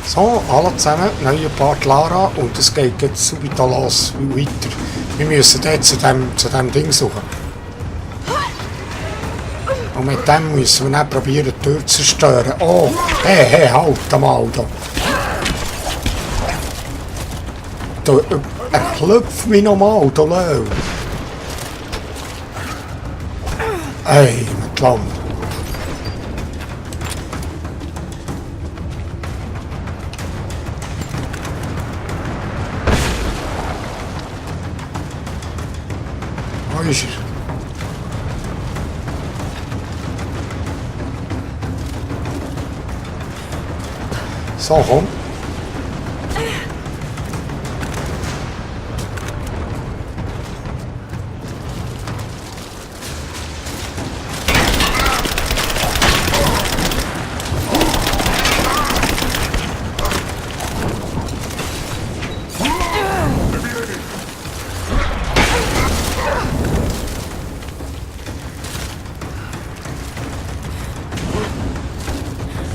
So, alle zusammen, neue Part Lara und es geht jetzt subito los, weiter. Wir müssen dort zu dem Ding suchen. Und mit dem müssen wir dann probieren, die Tür zu zerstören. Oh, hey, halt mal da. Er klopft mich nochmal, da Löw. Ey, mit Lamm. Wo ist er? So, komm.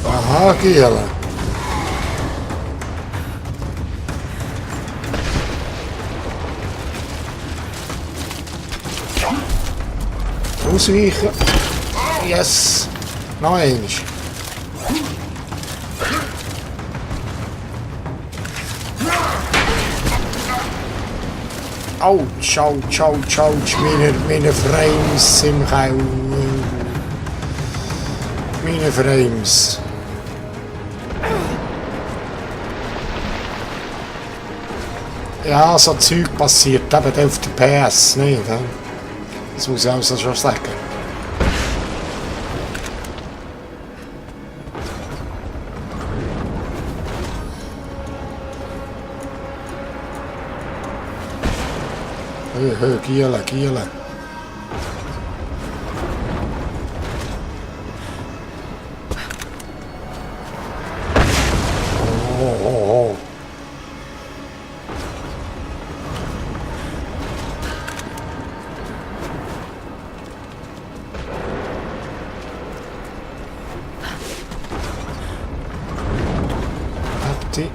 Aha, Giele. Ausweichen. Yes. Noch einmal. Autsch, autsch, autsch, autsch. Meine Frames im Kau. Meine Frames. Ja, so Zeug passiert eben auf der PS nicht. He? Das muss ich also schon sagen. Hey, Giele, Giele. Oh.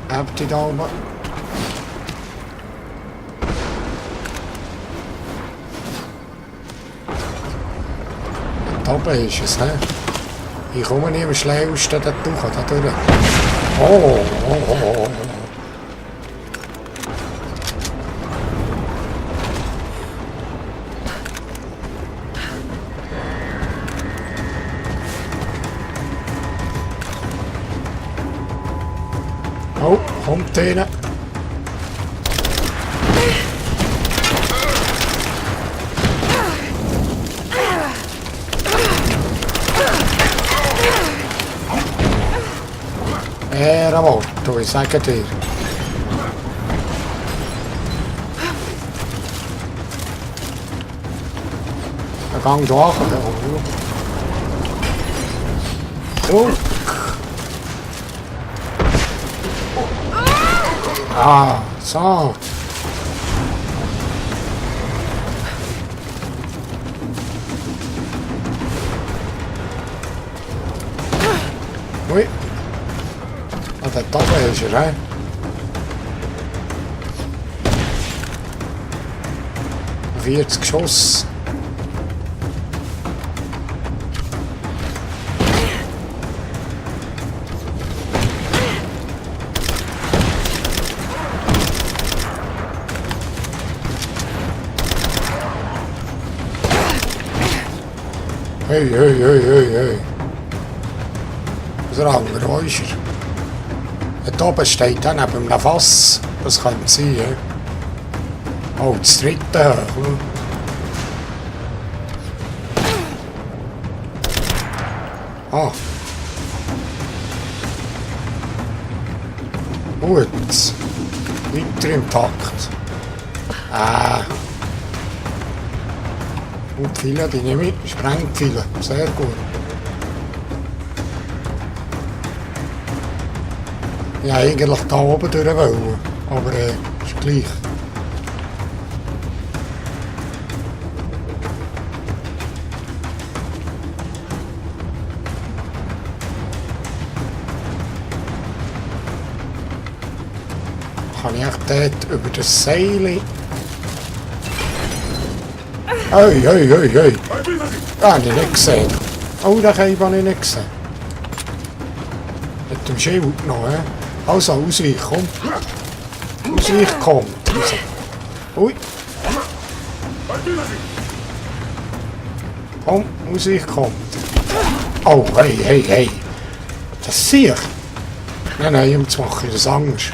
Habt ihr da oben? Da oben ist es, hä? Ich komme nicht am schnellsten da durch. Oh. Oh, kommt einer. Morto, ich sage dir. Der Gang durch. Ah, so. Ui. Ah, der da ist er, hä? ...40 Geschoss. Hey. Was ist der andere? Wo ist er? Da oben steht dann neben einem Fass. Das könnte sein, ja. Oh, das dritte hoch. Ah. Gut. Weiter im Takt. Und viele, die nehme ich. Sprengpfeile. Sehr gut. Ja, eigentlich da oben durch wollen. Aber ist gleich. Kann ich echt dort über das Seil... Hey, hey, hey, hey! Den habe ich nicht gesehen. Oh, den habe ich nicht gesehen. Mit dem Schild noch, hä? Also, ausweichen, komm. Ausweichen kommt. Ui. Komm, Ausweichen kommt. Oh, hey, hey, hey. Das sehe ich. Nein, jetzt mache ich das Angst.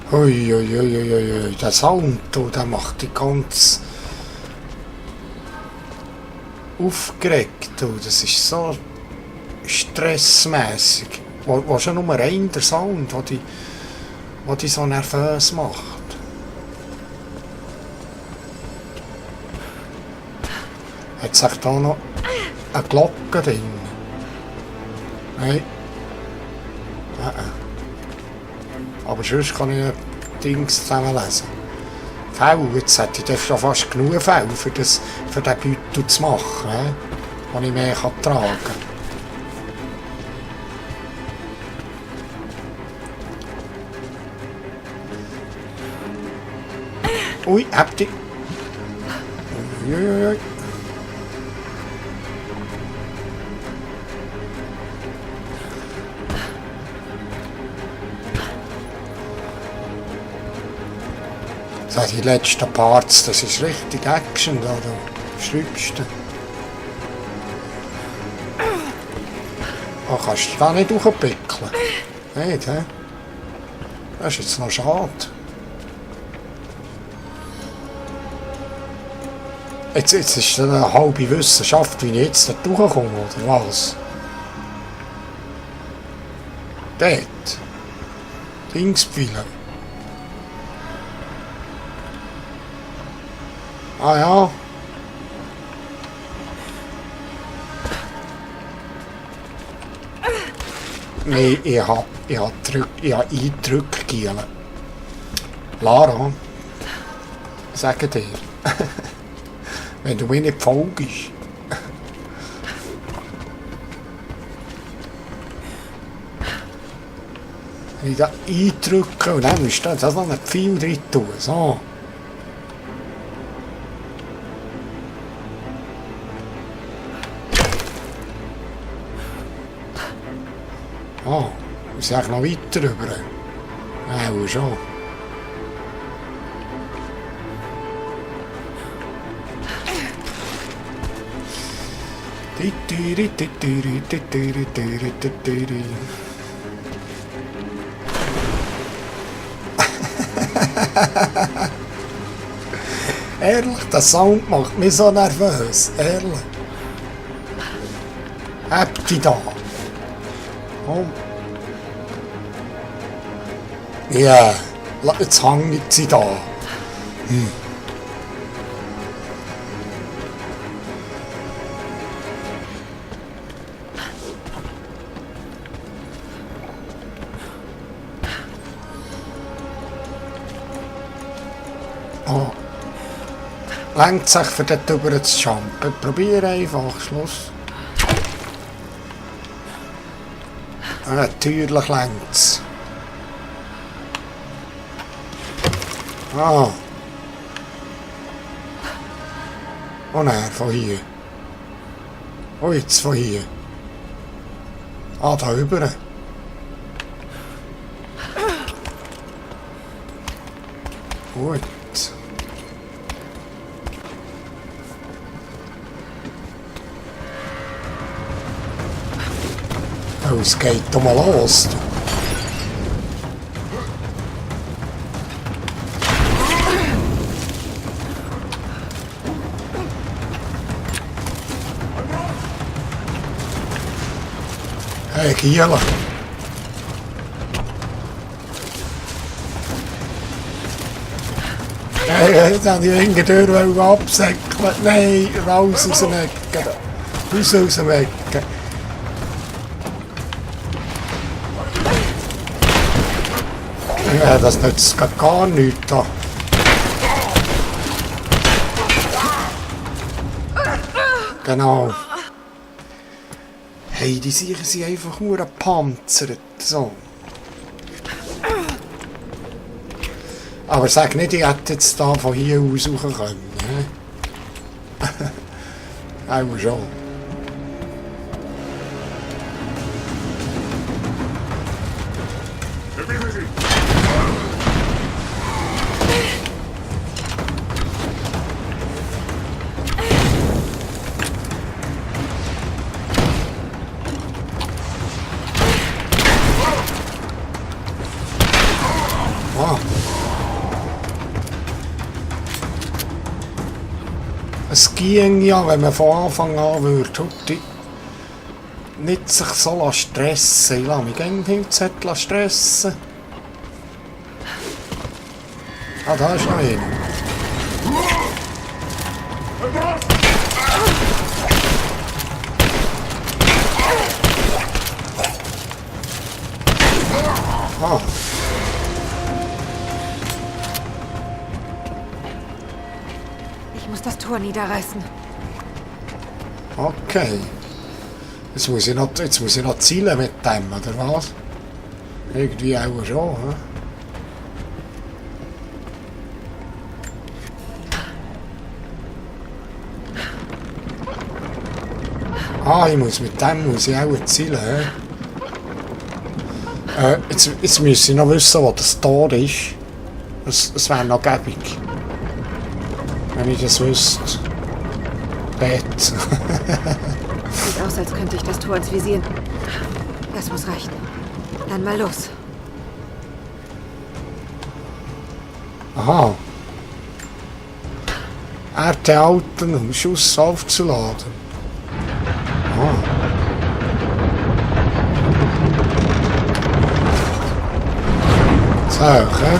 Uiuiuiui, der Sound, der macht die ganz aufgeregt. Das ist so stressmäßig. Was schon Nummer 1 der Sound, der die so nervös macht. Hat sich da noch eine Glocke drin? Nein. Aber sonst kann ich Dings zusammenlesen. Fell, jetzt hätte ich schon fast genug Fell für den Beutel zu machen, den ich mehr tragen kann. Ui, habt ihr... Uiuiui. So, die letzten Parts, das ist richtig Action da, du schreibst du. Oh, kannst du da nicht hochpickeln? Nicht, hä? Das ist jetzt noch schade. Jetzt ist es eine halbe Wissenschaft, wie ich jetzt da durchkomme, oder was? Dort. Dingspfeilen. Ah ja. Nein, ich hab eindrückt. Lara, sage dir, wenn du mir nicht folgst. Wenn ich da eindrücke und dann musst du das noch ein Pfeil drin tun. So. Oh, muss ich eigentlich noch weiter rüber? Ja, schon. Ehrlich, der Sound macht mich so nervös. Ehrlich. Habt ihr da? Komm. Ja, jetzt hängt sie da. Oh. Längt sich für dort rüber zu jumpen. Probier einfach, Schluss. Natürlich längt's. Ah. Oh nein, von hier. Oh, jetzt von hier. Ah, da rüber. Gut. Oh, es geht doch mal los. Hey, Giela. Hey, jetzt haben die linke Tür absäckeln. Nein, raus aus dem Ecken. Raus aus dem Ecken. Ja, das nützt gar nichts da. Genau. Hey, die Sicher sind einfach nur gepanzert. So. Aber sag nicht, ich hätte jetzt da von hier aus raus können. Auch schon. Ah. Es ging ja, wenn man von Anfang an würde, nicht sich so stressen. Ich lasse mich gerne viel Zeit stressen. Ah, da ist noch einer. Ah. Ich muss das Tor niederreißen. Okay. Jetzt muss ich noch zielen mit dem, oder was? Irgendwie auch schon, hä? Ah, mit dem muss ich auch zielen, hä? Jetzt müssen ich noch wissen, wo das Tor ist. Es wäre noch gäbig. Wenn ich das wüsste. Bett. Sieht aus, als könnte ich das Tor ins Visier. Das muss reichen. Dann mal los. Aha. Erde halten, um Schuss aufzuladen. Aha. So, hä?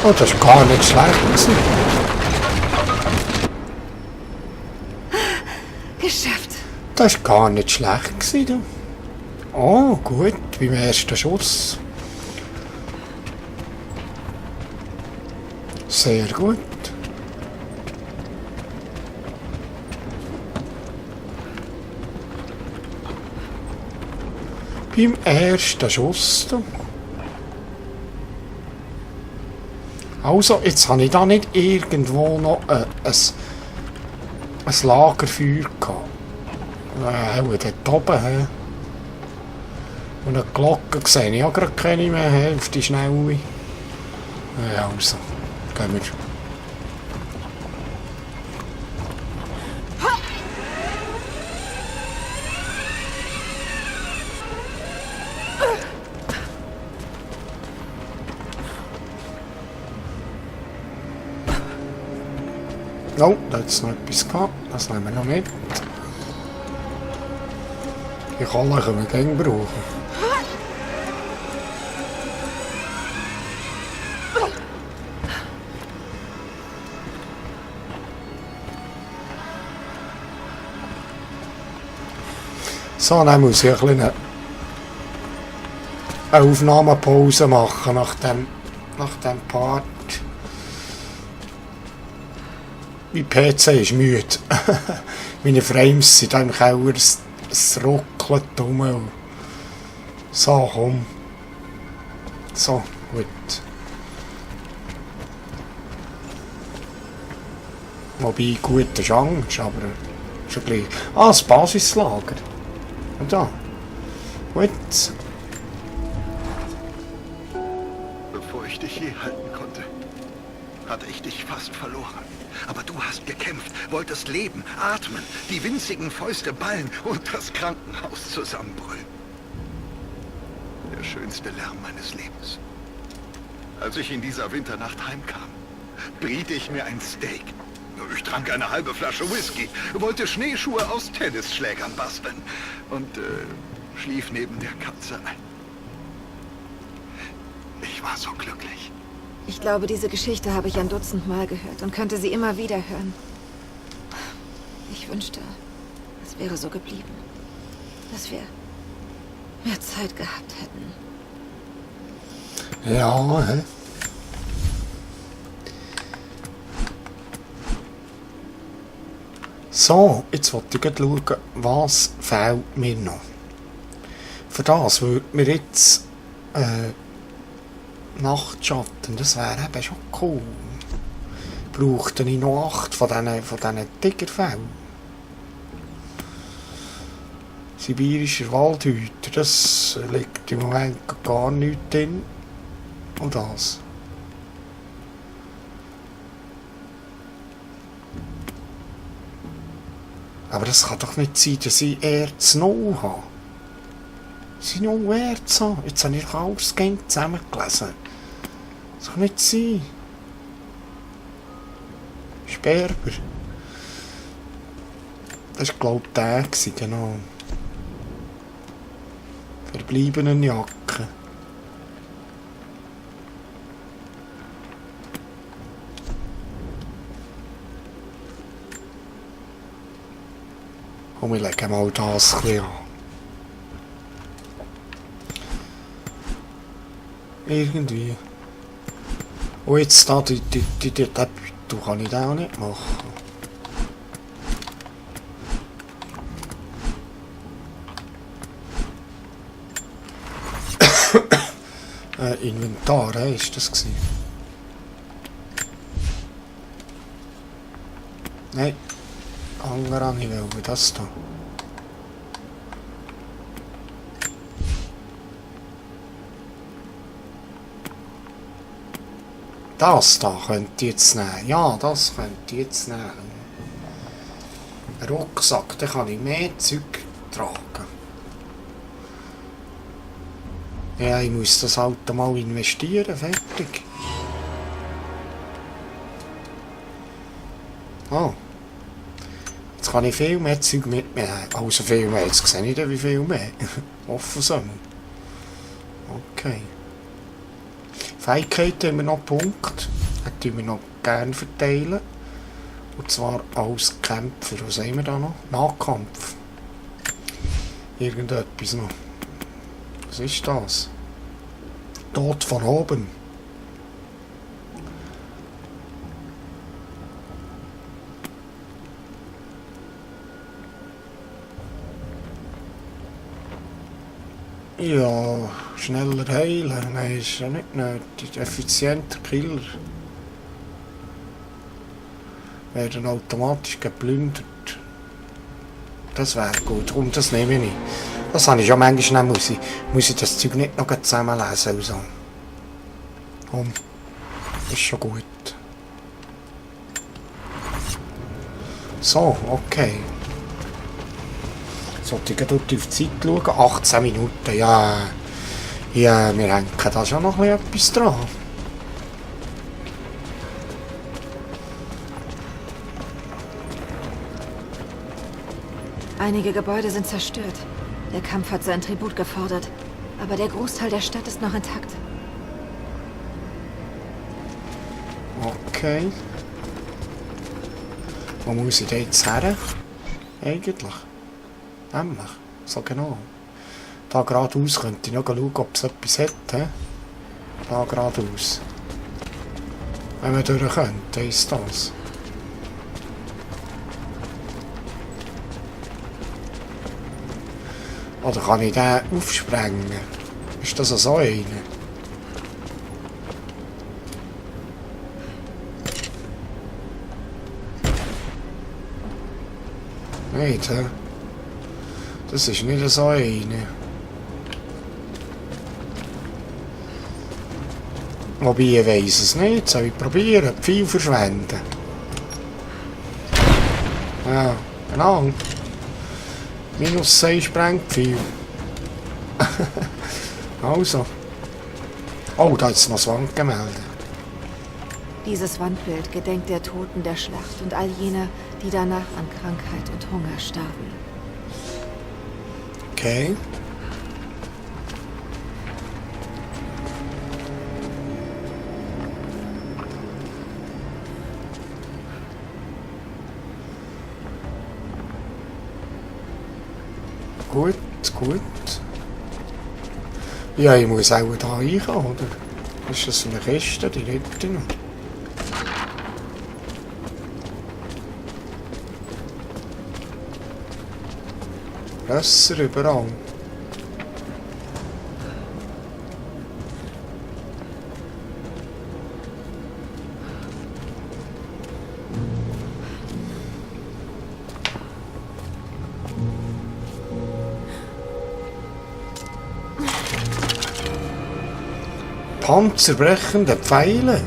Oh, das ist gar nicht schlecht gewesen. Geschafft. Das ist gar nicht schlecht gewesen. Oh, gut, beim ersten Schuss. Sehr gut. Beim ersten Schuss. Also, jetzt habe ich da nicht irgendwo noch ein Lagerfeuer gehabt. Auch dort oben. He. Und eine Glocke sehe ich auch gerade keine mehr, auf die Schnelle. Ja, also, gehen wir. Oh, da hat es noch etwas gehabt. Das nehmen wir noch mit. Die Kohle können wir gerne brauchen. So, dann muss ich eine Aufnahmepause machen nach dem Part. Mein PC ist müde. Meine Frames sind im Keller, es ruckelt rum. So, komm. So, gut. Wobei, guter Chance, aber schon gleich. Ah, das Basislager. Und da. Gut. Bevor ich dich je halten konnte, hatte ich dich fast verloren. Aber du hast gekämpft, wolltest leben, atmen, die winzigen Fäuste ballen und das Krankenhaus zusammenbrüllen. Der schönste Lärm meines Lebens. Als ich in dieser Winternacht heimkam, briet ich mir ein Steak. Ich trank eine halbe Flasche Whisky, wollte Schneeschuhe aus Tennisschlägern basteln und schlief neben der Katze ein. Ich war so glücklich. Ich glaube, diese Geschichte habe ich ein Dutzend Mal gehört und könnte sie immer wieder hören. Ich wünschte, es wäre so geblieben. Dass wir mehr Zeit gehabt hätten. Ja, hä? So, jetzt wollte ich schauen, was fehlt mir noch. Für das würde mir jetzt Nachtschatten, das wäre eben schon cool. Brauchte ich noch 8 von diesen Tigerfällen. Sibirischer Waldhüter, das liegt im Moment gar nicht drin. Und das. Aber das kann doch nicht sein, dass ich Erz 0 habe. Dass ich noch Erz habe. Jetzt habe ich alles zusammengelesen. Das kann nicht sein. Sperber. Das war, glaube ich, der, genau. Verbleibenen Jacke. Und wir legen mal das ein bisschen an. Irgendwie. Und jetzt da, den Beutel kann ich auch nicht machen. Inventar, ist das gewesen? Nein. Andere habe ich wollen, das da. Das da könnte ich jetzt nehmen. Ja, das könnte ich jetzt nehmen. Ein Rucksack, da kann ich mehr Zeug tragen. Ja, ich muss das halt mal investieren, fertig. Oh. Jetzt kann ich viel mehr Zeug mitnehmen. Also viel mehr, jetzt sehe ich nicht, wie viel mehr. Offen sammeln. Okay. Fähigkeiten haben wir noch Punkt. Das tun wir noch gerne verteilen. Und zwar als Kämpfer. Was haben wir da noch? Nahkampf. Irgendetwas noch. Was ist das? Tod von oben. Ja, schneller heilen. Nein, ist ja nicht nötig. Effizienter Killer. Werden automatisch geplündert. Das wäre gut. Und das nehme ich nicht. Das habe ich ja manchmal nicht. Muss ich das Zeug nicht noch zusammenlesen. Also. Ist schon gut. So, okay. Sollte ich dort auf die Zeit schauen? 18 Minuten, ja. Ja, wir hängen da schon noch etwas dran. Einige Gebäude sind zerstört. Der Kampf hat sein Tribut gefordert. Aber der Großteil der Stadt ist noch intakt. Okay. Wo muss ich denn jetzt her? Eigentlich. Nämlich. So genau. Da geradeaus könnte ich noch schauen, ob es etwas hat. He? Da geradeaus. Wenn wir durch könnte, ist das. Oder kann ich den aufsprengen? Ist das so einer? Nicht, hä? Das ist nicht so einer. Wobei, ich weiss es nicht. Soll ich probieren? Viel verschwenden. Ja, genau. Minus 6 sprengt viel. Also. Oh, da ist noch das Wandgemälde. Dieses Wandbild gedenkt der Toten der Schlacht und all jener, die danach an Krankheit und Hunger starben. Okay. Gut, gut. Ja, ich muss auch da reinkommen, oder? Ist das eine Kiste? Die lebt noch. Rösser überall. Panzerbrechende Pfeile.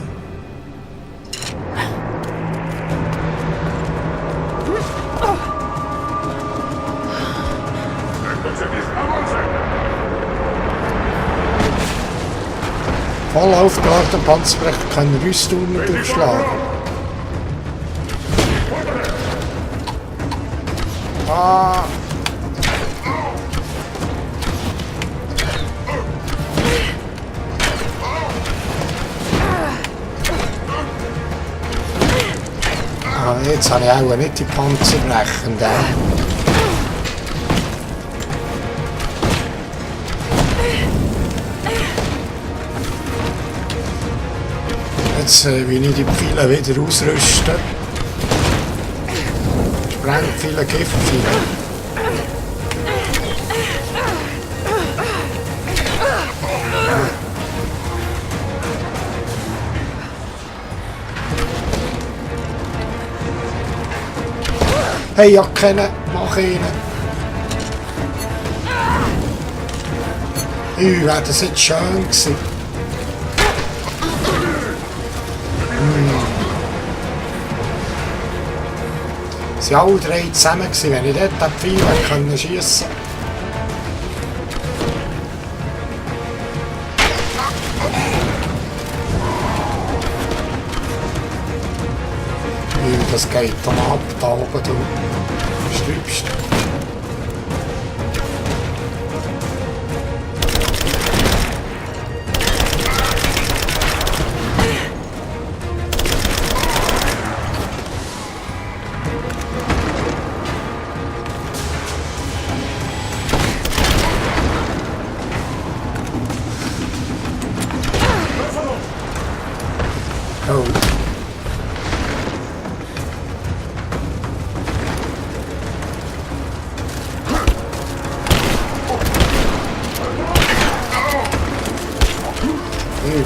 Voll aufgeladene Panzerbrecher können Rüstungen durchschlagen. Ah! Jetzt habe ich auch nicht die Panzerbrechenden. Jetzt will ich die Pfeile wieder ausrüsten. Sprengpfeile, Giftpfeile. Hey, ja, kennen, mach ihn. Wäre das jetzt schön gewesen. Sie waren alle drei zusammen gewesen, wenn ich dort den Pfeil schiessen konnte. Das geht dann ab, da oben, du schreibst. Oh.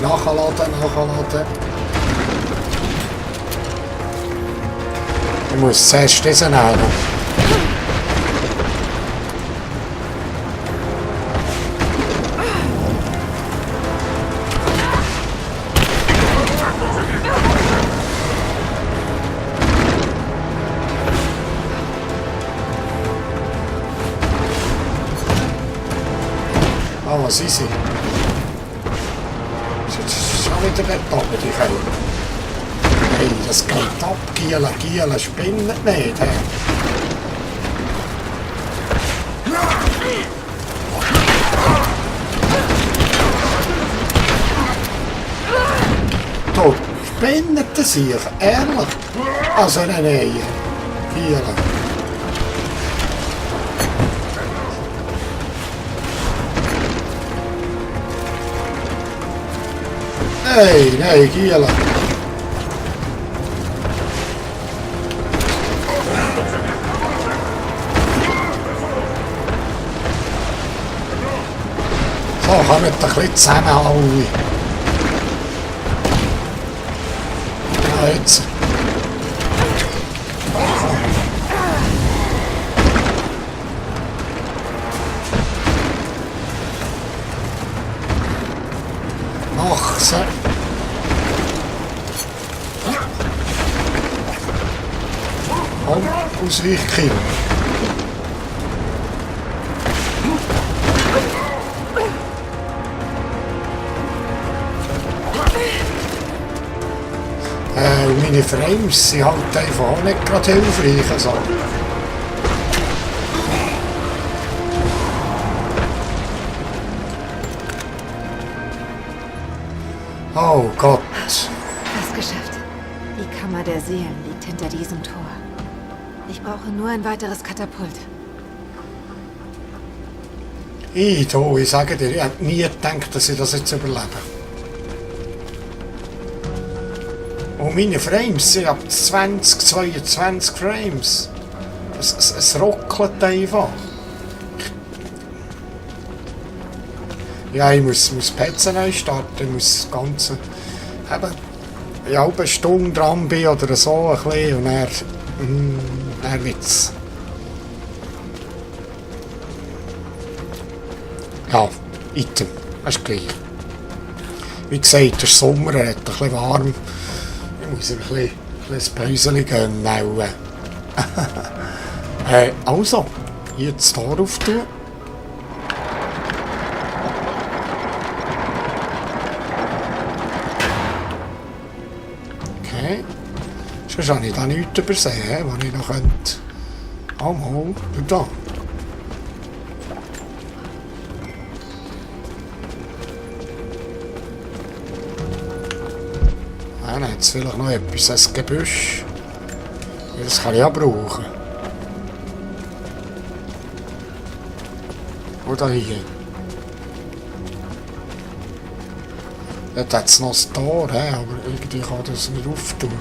Nachladen. Ich muss zuerst diesen nehmen. Ah, was ist sie? Wieder dort oben, die Kälte. Hey, das geht ab, Giela, spinnt nicht. Hey. Du, spinnt das hier, ehrlich? Also nein, Giela. Nee, Giela. So, kommt ein bisschen zusammen alle. Ja, jetzt. Ach, so. Ausweichkill. Und meine Frames sind halt einfach auch nicht gerade hilfreich. Also. Oh Gott. Fast geschafft. Die Kammer der Seelen liegt hinter diesem Tor. Ich brauche nur ein weiteres Katapult. Ich sage dir, ich hätte nie gedacht, dass ich das jetzt überlebe. Und meine Frames sind ab 20, 22 Frames. Es ruckelt einfach. Ja, ich muss die PC neu starten, ich muss das Ganze eben, ja, eine Stunde dran bin oder so ein bisschen und dann wird's. Ja, Item, das ist gleich. Wie gesagt, der Sommer, er hat ein bisschen warm. Ich muss ein bisschen Päuschen gönnen. Also, jetzt hier rauf tun. Okay. Sonst habe ich da nichts übersehen, was ich noch könnte. Oh, mal, du da. Dann hat es vielleicht noch etwas, ein Gebüsch. Das kann ich auch brauchen. Oder hier. Dort hat es noch ein Tor, aber irgendwie kann das nicht auftun.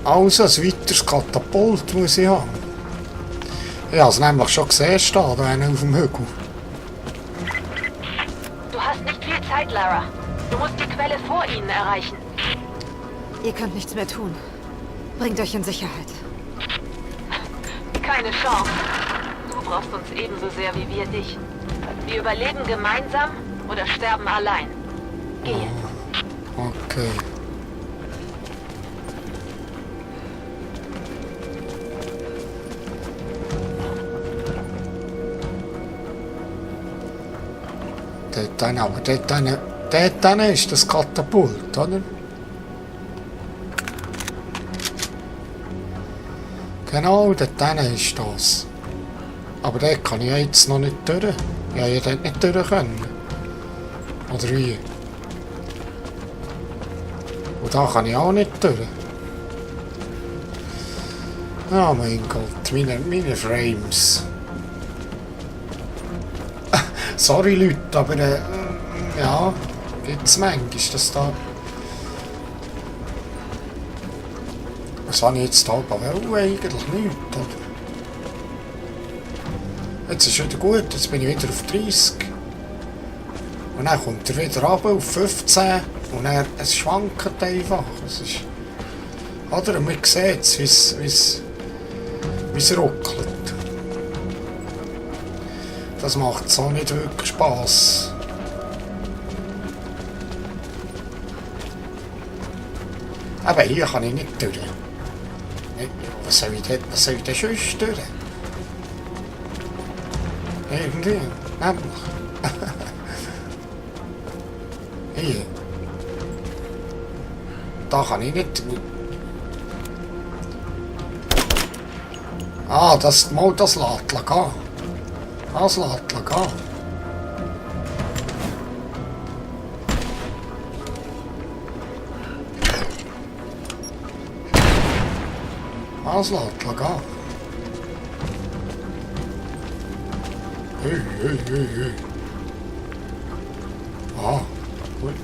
Also ein weiteres Katapult muss ich haben. Ich habe es nämlich schon gesehen, da auf dem Hügel. Du hast nicht viel Zeit, Lara. Du musst die Quelle vor ihnen erreichen. Ihr könnt nichts mehr tun. Bringt euch in Sicherheit. Keine Chance. Du brauchst uns ebenso sehr wie wir dich. Wir überleben gemeinsam oder sterben allein. Gehe. Okay. Dort dann ist das Katapult, oder? Genau, dort dann ist das. Aber dort kann ich jetzt noch nicht durch. Ja, ich dort nicht durch können. Oder wie? Und da kann ich auch nicht durch. Oh mein Gott, meine Frames. Sorry Leute, aber ja, gibt's manchmal, dass da... Was habe ich jetzt da wollen? Eigentlich nichts, oder? Jetzt ist wieder gut, jetzt bin ich wieder auf 30. Und dann kommt er wieder runter auf 15 und dann, es schwankt einfach. Es ist, oder man sieht es, wie es ruckelt. Das macht so nicht wirklich Spass. Aber hier kann ich nicht durch. Was soll ich denn sonst durch? Irgendwie, nämlich. Hier. Da kann ich nicht. Ah, das lässt gehen. Das lässt gehen. Das lässt gehen. Hey. Ah, gut.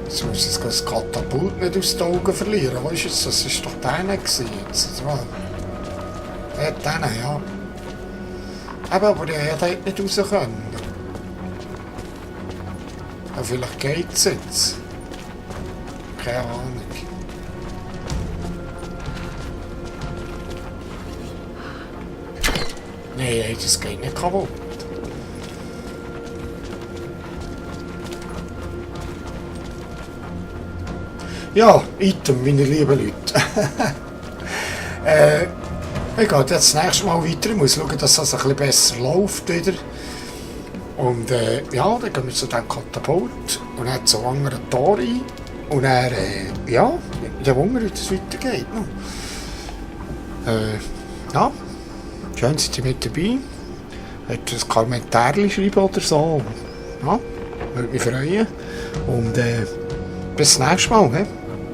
Jetzt muss ich das Katapult nicht aus den Augen verlieren. Wo ist es? Das war doch der jetzt. Der, ja. Aber der hätte nicht raus können. Ja, vielleicht geht es jetzt. Keine Ahnung. Nein, das geht nicht kaputt. Ja, Item, meine lieben Leute. Ich gehe jetzt das nächste Mal weiter. Ich muss schauen, dass das ein bisschen besser läuft wieder. Und ja, dann gehen wir zu diesem Katapult und dann zu anderen Tor rein. Und dann, ja, ich wundere, wie das weitergeht. Ja, schön, seid ihr mit dabei. Wollt ihr ein Kommentar schreiben oder so? Ja. Würde mich freuen. Und bis zum nächsten Mal. He?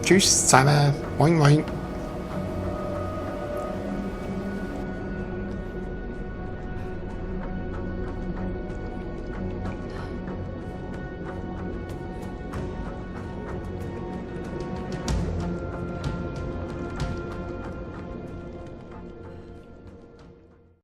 Tschüss zusammen. Moin, moin.